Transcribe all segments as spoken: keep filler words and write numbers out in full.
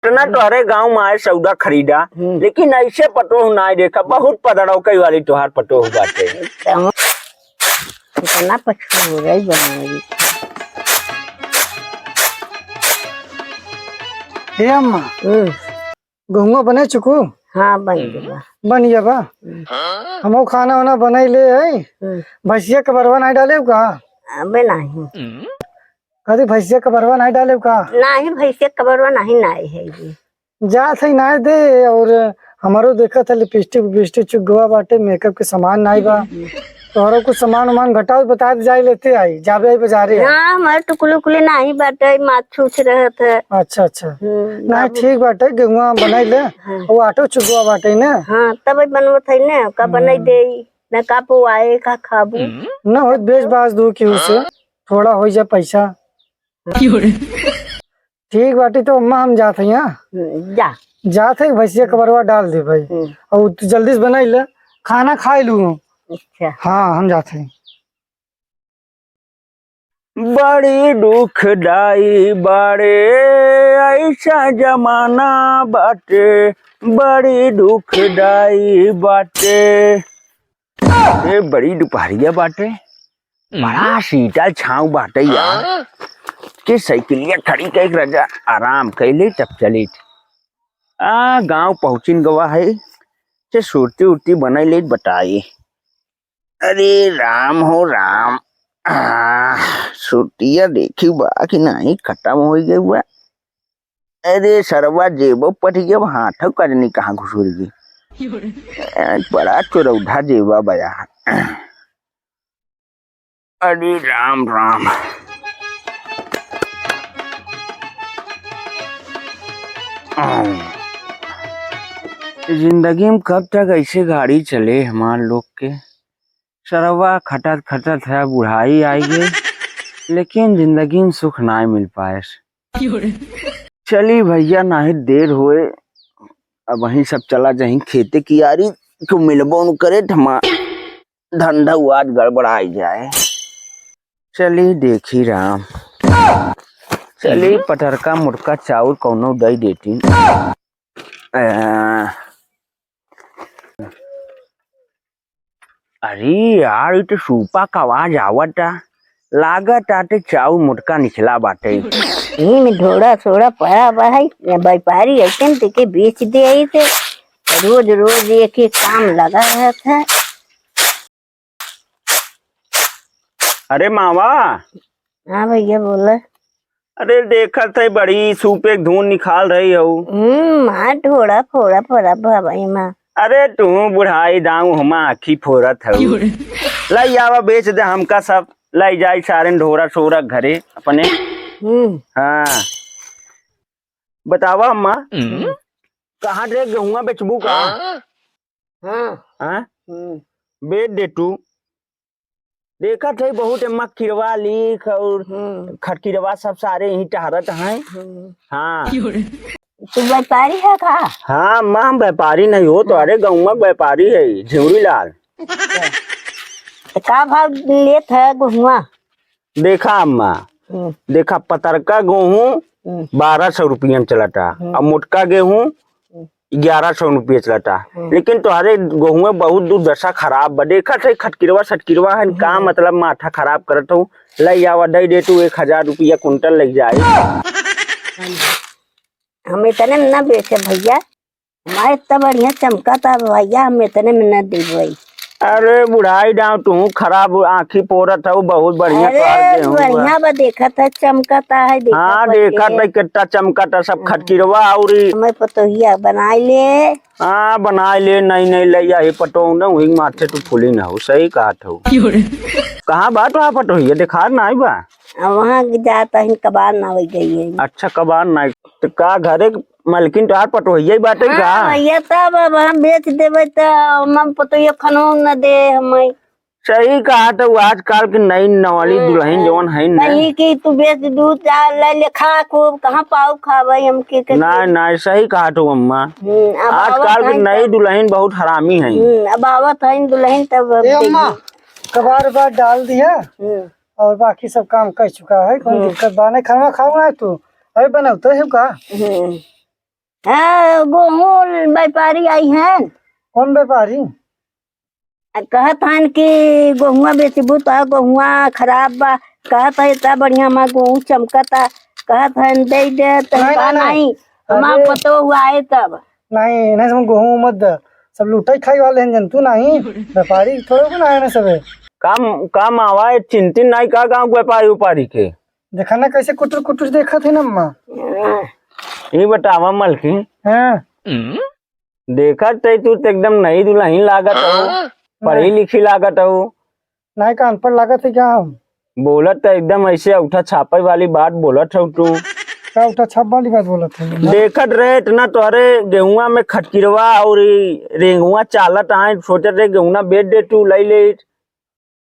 इतना तोहरे गाँव में आए सौदा खरीदा, हम्म। लेकिन ऐसे पटोह नाहीं देखा, बहुत पदरौकई वाली तोहार पटोह बाटे। तो इतना पछोरई बनाई। हे अम्मा, हम्म। गहुआ बने चुकू? हाँ, बन गया। बन गया बा? हम्म। हमहू खाना वाना बनाई ले आई। हम्म। भैंसिया कबरवा नाहीं डाले का? अबे नाहीं। कदी भैंसिया कबरवा नाहीं डाले का? नाहीं, भैंसिया कबरवा नाहीं, नाहीं है जी। जा सही नाहीं दे, और हमारो देखत है लिपस्टिक विपस्टिक चुगवा बाटे, मेकअप के सामान नाहीं बा। तोहरो कुछ सामान वामान घटाओ, बता दे, जाई लेते आई, जाबे आई बाजारे। हाँ, हमारे टुकले उकले नाहीं बाटे, माथ छूछ रहत है। अच्छा, अच्छा। हम्म, नाहीं, बाबू। ठीक बाटे, गेहुआ बनाई ले। हाँ। वो आटो चुगवा बाटे ना। हाँ, तब बनवत है ना, का बनाई हम्म। देई, ना का पोआए, का खाबू। ना होत बेच बाच दू केहू से, थोड़ा होई जा पैसा। ठीक बाटी, तो अम्मा हम जात हई, हाँ? हम्म, जा। जात हई, भैंसिया कबरवा डाल दे भाई। हम्म। और तू जल्दी से बनाई ले, खाना खाई लू। अच्छा। हाँ, हम जात हई। बड़ी दुखदाई बाटे, ऐसा जमाना बाटे, बड़ी दुखदाई बाटे। ए, बड़ी दुपहरिया बाटे, बड़ा शीतल छाँव बाटे यार। के साइकिलिया खड़ी कइके राजा आराम कइले तब चलित। आ, गाँव पहुँचिन गवा है, से सुरती उरती बनाई लेत बताई। अरे राम हो राम। आ, सुरतिया देखी बा कि नाहीं, खतम होइ गई बा। अरे सरवा जेबो पट गया, हाथों का जनी कहाँ घुसुर गई। ए, बड़ा चुरौधा जेबा बा यार। अरे राम राम। जिंदगी में कब तक ऐसे गाड़ी चले हमार लोग के? सरवा खटत खटत है, बुढ़ाई आई गई, लेकिन जिंदगी में सुख नाहीं मिल पाए। चली भैया, नाहीं देर होए, अब वहीं सब चला जाहीं खेते कियारी, तो मिलबो न करे, हमार धंधा आज गड़बड़ाई जाए। चली देखी राम, चली पटरका मोटका चाउर कौनो दई देती। आ, अरे यार, ई तो सूपा का आवाज आवता। लागत आटे चाउर मोटका निकला बाटे। ई में ढोड़ा सोड़ा पड़ा बा है, या व्यापारी अइतन तेके बेच दे आई थे। रोज रोज एक एक काम लगा रहत है। अरे मावा। हाँ भैया, बोला। अरे, देखत है, बड़ी सूपे के धुन निकाल रही हऊ। हम्म, माँ, ढोड़ा फोड़ा फोड़ा भाई माँ। अरे, तू बुढ़ाई दाऊ, हम आँखी फोरत हऊ। क्यों रे? लाई आवा, बेच दे हमका सब, लाई जाई सारन ढोरा सोरा घरे अपने। हम्म। हाँ, बतावा अम्मा, हम्म। कहाँ रे, गेहुआ बेचबू का? हाँ। हाँ? हम्म। बेच दे तू। देखत है बहुत एमा किरवा लीख और हम्म। खटकिरवा सब सारे यहीं टहरत हैं। हम्म। हाँ। तू व्यापारी है का? हाँ, अम्मा, हम व्यापारी नहीं हो, तो अरे गौवा व्यापारी है, झिंगुरी लाल। तो का भाव लेत है गेहुआ? देखा अम्मा, हम्म। देखा पतरका गेहूँ हम्म। बारह सौ रुपया में चलता, हम्म। और मोटका गेहूँ हम्म। ग्यारह सौ रुपया चलता, हम्म। लेकिन तोहरे गेहूँ बहुत दुर्दशा खराब बा। देखत है खटकिरवा सटकिरवा है, का हम्म। मतलब माथा खराब करत हो? लइ आवा, दे दे तू एक हजार रुपया कुंटल लइ जाए। हम इतने में ना बेचे भैया, हमारे इतना बढ़िया चमका था भैया, हम इतने में ना देबे। अरे बुढ़ाई दाऊ, तू खराब आँखी पोरत हऊ, बहुत बढ़िया अरे, तोहार गेहूँ बा। बढ़िया बा, देखत है, चमकत है, देखत हाँ, बा देखत के। है, कितना चमकत है, सब हाँ। खटकिरवा अउरी हमें पतोहिया बनाई ले। हाँ, बनाई ले, नहीं, नहीं, ले यही पटोह न, वही माथे तू फूली ना हो, सही कहत हो। क्यों रे? कहाँ बा तोहार पटोहिया? देखा नहीं बा। आ, वहाँ जाता है, कबार ना हो गई है। अच्छा, कबार ना, तो का घरे मलकिन तोहार पटोहिया ही बाटे हाँ, का? भैया, तब अब हम बेच देबे त हम पतोहिया खनो न दे हमें। सही कहा, तो आजकल के नई नवाली हाँ, दुल्हन हाँ। जवन है न। कहीं कि तू बेच दू, चार ले ले खा खूब, कहाँ पाऊ खावे हम के के ना, दे। ना, सही कहा तो अम्मा। हम्म, अब आजकल आवत के हैं नई तब। दुल्हन बहुत हरामी है। हम्म, अब आवत है दुल्हन तब अब ए अम्मा, देखी। कबार बार डाल दिया हम्म। और बाकी सब काम कर चुका है, कोई हम्म। दिक्कत बा नहीं। खाना खाओ ना तू, अरे बनाओ तो है का? हम्म। हाँ, गोहूँ व्यापारी आई हैं। कौन व्यापारी? आ, कहत हन कि गोहुआ बेचबू त गोहुआ खराब बा। कहत है इतना बढ़िया हमार गोहूँ चमकता। कहत हन दे दे त नहीं, का नहीं, नहीं। नहीं, हमार अरे। पतोह आए तब। नहीं, नहीं, हम गोहूँ मत दे। सब लूटे खाई वाले हैं जंतु, नहीं। व्यापारी थोड़े को ना है ना सबे। काम, काम आवा है, चिंतित नहीं का गाँव व्यापारी उपारी के। देखा ना कैसे कुटुर कुटुर देखत है ना अम्मा। ये बतावा मलकिन। हाँ। देखत है तू तो एकदम नई दुल्हन लागत हो, हाँ? पढ़ी लिखी लागत हो। नहीं का अनपढ़ लागत है क्या हम? बोलत तो एकदम ऐसे उठा छापे वाली बात बोलत हो तू। का उठा छाप वाली बात बोलत है? देखत रहे इतना तोहरे गेहुआ में खटकिरवा और ई रेंगुआ चालत आए, सोचत रहे गेहुआ बेच दे तू, लई ले।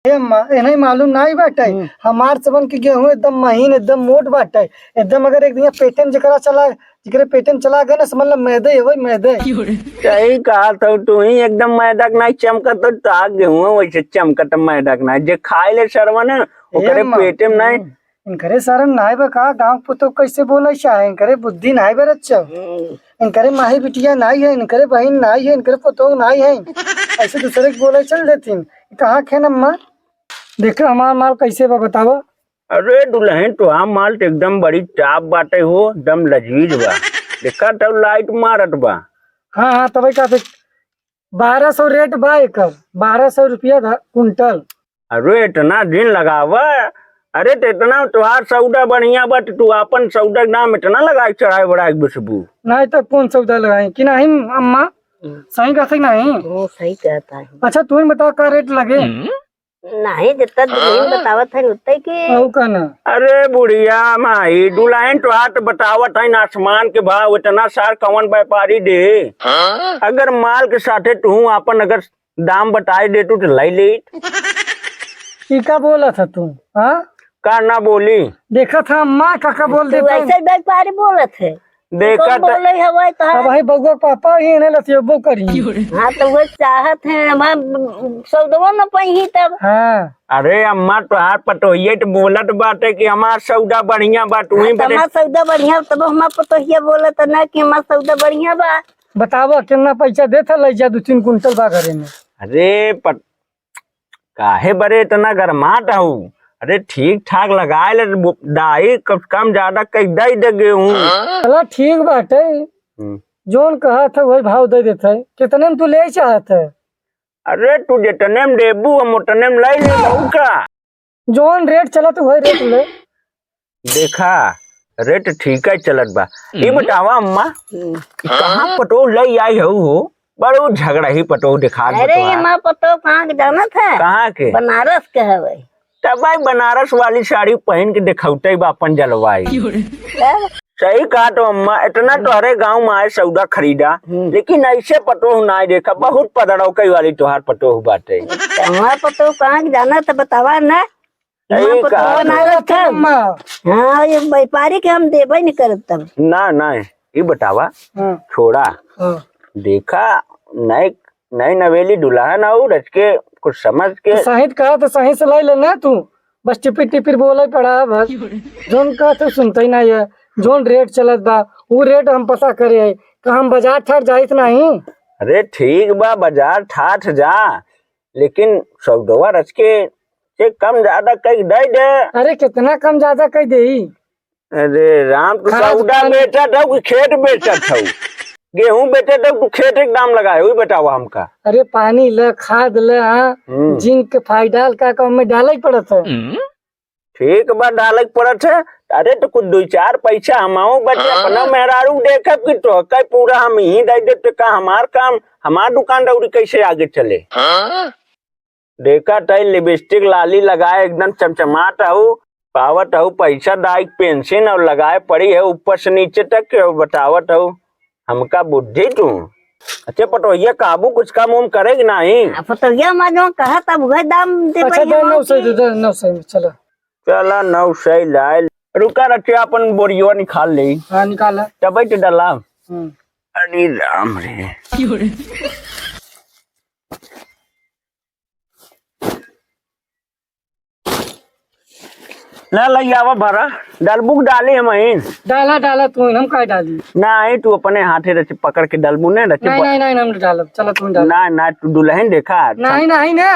ए अम्मा, इन्हें मालूम नहीं बाटे। हम्म। हमार सबन के गेहूं एकदम महीन, एकदम मोट बाटे। एकदम अगर एक दिन पेटे में जेकरा चला, जेकरे पेटे में चला गए ना, समझ लो मैदे है, वही मैदे। सही कहा तो तू ही एकदम मैदा के नहीं चमकत, तो ता गेहूं वैसे चमकत मैदा के नहीं। जे खाए ले सरवन है, ए ओकरे अम्मा, पेटे में नहीं। हम्म। इनकरे शरम नाई बा का? गाँव के पतोह कैसे बोले चाहे? इनकरे बुद्धि नाई बा रच्चा। हम्म। इनकरे माही बिटिया नाई है, इनकरे बहिन नाई है, इनकरे पतोह नाई है। ऐसे दूसरे के बोले चल देतीन। कहाँ खेन अम्मा? देखो हमार माल कैसे बा बतावा। अरे दुल्हन, तोहार माल तो एकदम बड़ी टाप बाटे हो, एकदम लजीज बा। देखा तो लाइट मारत बा। हाँ, हाँ, तबे का देख, बारह सौ रेट बा एकर, बारह सौ रुपया धा-, कुंटल। अरे इतना दिन लगावा, अरे तो इतना तोहार सौदा बढ़िया बा, तो तू आपन सौदा के दाम इतना लगाई चढ़ाई बढ़ाई बेचबू? नहीं तो कौन सौदा लगाई कि नहीं अम्मा? हम्म। सही कहत है कि नहीं? वो सही कहता है। अच्छा तू ही बताओ का रेट लगे? नहीं, जितना दुल्हन बतावत है उतने के। और का ना? अरे बुढ़िया माई, दुल्हन तोहार तो बतावत है आसमान के भाव, इतना सार कौन व्यापारी दे? अगर माल के साथे तू आपन अगर दाम बताई देतू तो लाई लेत। ई का बोलत है तू? हाँ? का ना बोली? देखत है अम्मा का का बोल तू देता है। ऐसे व्यापारी बोलत है। देखत कौन बोले हवे तो अब भाई बउआ के पापा ही इन्हें लतियबो करी। हाँ तो वो चाहत है, हमार सौदवा न पही तब। हाँ। अरे अम्मा तोहार पतोहिए तो बोलत बाटे कि हमार सौदा बढ़िया बा, तू ही हाँ, तो बदे हमार सौदा बढ़िया, तब हमार पतोहिया बोलत ना कि हमार सौदा बढ़िया बा। बतावा, केतना पैसा देत है, लइ जा, दू तीन कुंटल बा घरे में। अरे, पट-, काहे बरे इतना गरमात हऊ? अरे, ठीक ठाक लगाए ले, बु-, दाई, कुछ कम ज्यादा कइ दइ दे गेहूं। चला, ठीक बाटे। हम्म। जौन कहत है, वही भाव दइ देत है। कितने में तू ले चाहत है? अरे, तू जितने में देबू, हम उतने में लइ लेबू का? जौन रेट चलत वही रेट ले। देखा, रेट ठीक है चलत बा। ई हम्म। बतावा अम्मा, हम्म। ई कहाँ पटोह लइ आई हऊ हो? बड़ो झगड़ा ही पटोह दिखात अरे, बटवा। ये माँ पटोह कहाँ के जानत है? कहाँ के? बनारस के हवे। तब भाई बनारस वाली साड़ी पहन के दिखौते बा अपन जलवाई। तब? सही कहा तो अम्मा, इतना तोहरे गाँव में आए सौदा खरीदा, हम्म। लेकिन ऐसे पटोह नाई देखा, बहुत पदरौकई वाली तोहार पटोह बाटे। हमार पटोह कहाँ के जाना तो बतावा ना। सही हमार पटोह कहा। बनारस का। अम्मा। हाँ, ये व्यापारी के हम देबे नहीं करब तब। ना, ना, ई बतावा, हाँ। छोड़ा। हाँ। देखा, नए नई नवेली दुल्हन आऊ रच के कुछ समझ के। तो सही कहा तो सही से लाई ले ना तू, बस टिपिर टिपिर बोले पड़ा बस। जौन कहा तो सुनते ही नहीं है, जौन रेट चलत बा वो रेट हम पता करे है, का हम बाजार ठाट जाइत नहीं। अरे ठीक बा, बाजार ठाट जा, लेकिन सौदवा रच के से कम ज्यादा कई दे दे। अरे कितना कम ज्यादा कई देई? अरे राम, तू खाद सौदा पानी। बेचत हऊ कि खेत बेचत हऊ? गेहूं बेचत हऊ, तू खेत के दाम लगाए, वही बतावा हमका। अरे पानी ले, खाद ले, हाँ, हम्म। जिंक के फाइडाल का, का ओमे डाले के पड़त है। ठीक बा, डाले के पड़त है। अरे तो कुछ दो चार पैसा हमाऊ बचे, हाँ। अपना मेहरारू देखब कि तो कई पूरा हम ही दे दे, तो का हमार काम, हमार दुकान दौड़ी कैसे आगे चले? हाँ। देखत है लिपस्टिक लाली लगाए एकदम चमचमात हऊ, पावत हऊ पैसा दाई के पेंशन और लगाए पड़ी है ऊपर से नीचे तक के, और बतावत हऊ हमका बुद्धि तू। अच्छा पटोहिया काबू कुछ काम उम करे कि नहीं? आ, पटोहिया मा जो कहा तब वह दाम दे अच्छा, भाई दे हम नौ सौ, आपके। दे दे नौ सौ में, चला। चला नौ सौ लाए। रुका रखे अपन बोरियो निकाल ले। हाँ, निकाला। तब तो डाला। हम्म। अरे राम रे। ना लइयावा भरा, डालबू के डाली हम आइन। डाला, डाला तू, हम का डाली? नाहीं, तू अपने हाथे रचे पकड़ के डालबू ने, रचे नहीं, प-, नहीं, नहीं, हम डालब, चला तू डाल। ना, ना, तू दुलहिन देखा, अच्छा। नहीं, नहीं, ना।